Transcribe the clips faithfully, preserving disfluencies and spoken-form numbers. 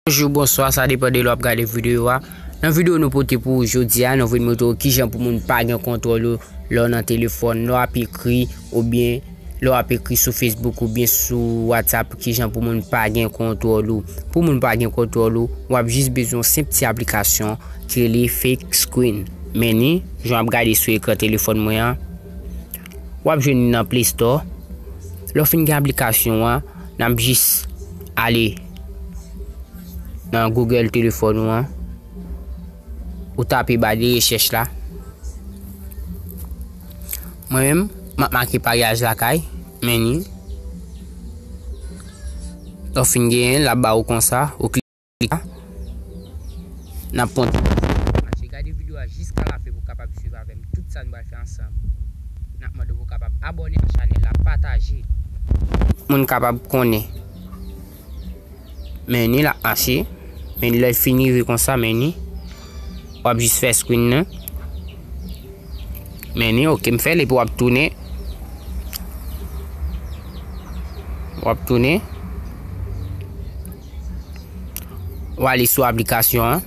Bonjou, bonswa, sa depann de lè w ap gade videyo a. Nan videyo nou pote pou ou jodi a, nou vin montre w kijan pou moun pa gen kontwòl ou lè w nan telefòn, lè w ap ekri oubyen lè w ap ekri sou Facebook oubyen sou WhatsApp, kijan pou moun pa gen kontwòl ou. Pou moun pa gen kontwòl ou, w ap jis bezwen yon senp ti aplikasyon ki rele Fake Screen. Men ni, jan w ap gade sou ekran telefòn mwen an, w ap jwenn li nan Play Store. Lè w fin gen aplikasyon an, n ap jis ale nan Google telefòn ou an. Ou tape ba de rechèch la. Mwen menm, m ap make paryaj lakay, men ni. Lè w fin genyen l, l ap ba ou konsa, ou klike la. N ap kontinye. Mache gade videyo a jiska lafen pou w kapab swiv avè m tout sa n pral fè ansanm. N ap mande w pou w kapab abòne ak chanèl la, pataje. Moun kapab konnen. Men ni l ap mache. Men ni lè l fin rive konsa, men ni. W ap jis fè screen nan. Men ni, ok, m fè l epi w ap tounen. W ap tounen. W ale sou aplikasyon an.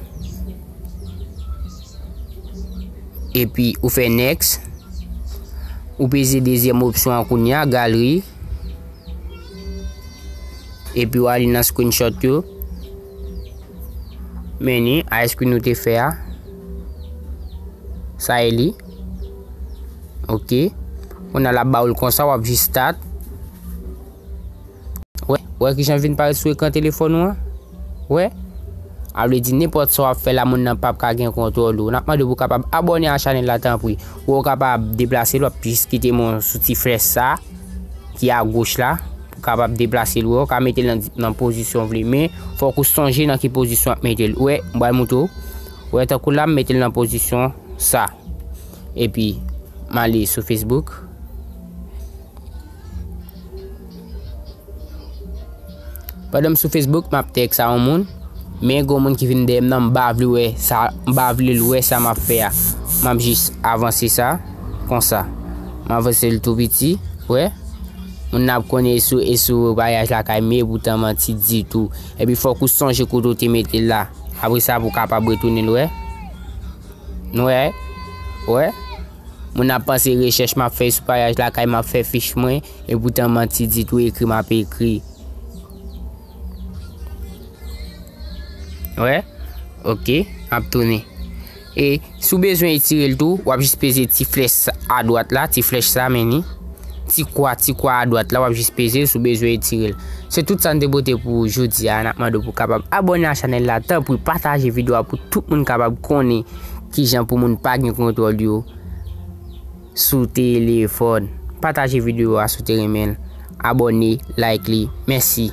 Epi ou fè next. Ou peze dezyèm opsyon an kounye a, galri. Epi w ale nan screenshot yo. Men ni, a èske nou te fè a? Sa e li. Ok. Kounye a l ap ba ou l konsa, w ap jis start. Wè, wè kijan vin parèt sou ekran telefòn ou an? Wè? A vle di nenpòt sa w ap fè la, moun nan p ap ka gen kontwòl ou. N ap mande w pou w kapab abòne a chanèl la, tanpri. Ou kapab deplase l, w ap jis kite m sou ti flèch sa ki agoch la, pou w kapab deplase l, wè, ou ka mete l nan, nan pozisyon w vle, men fòk ou sonje nan ki pozisyon w ap mete l. Wè, m pral montre w. Wè, tankou la, m mete l nan pozisyon sa. Epi, m ale sou Facebook. Pandan m sou Facebook, m ap tèks a yon moun. Men gon moun ki vin dèyè m nan, m pa vle wè sa, m pa vle l wè sa m ap fè a. M ap jis avanse sa, konsa. M avanse l tou piti, wè. Moun nan ap konnen e sou, e sou paryaj lakay m ye, poutan manti ditou. Epi fòk ou sonje kote w te mete l la. Apre sa, pou w kapab retounen l, wè. Nou wè? Wè? Moun ap panse rechèch m ap fè sou paryaj lakay m ap fè fich mwen, e poutan manti ditou ekri m ap ekri. Wè? Ok, m ap tounen. E si w bezwen etire l tou, w ap jis peze ti flèch sa adwat la, ti flèch sa, men ni. Ti kwa, ti kwa adwat la, w ap jis peze l si w bezwen etire l. Se tout sa n te pote pou ou jodi a. N ap mande w pou w kapab abòne a chanèl la, tanpri pataje videyo a pou tout moun kapab konnen kijan pou moun pa gen kontwòl yo sou telefòn. Pataje videyo a si w te renmen l. Abòne, like li. Mèsi.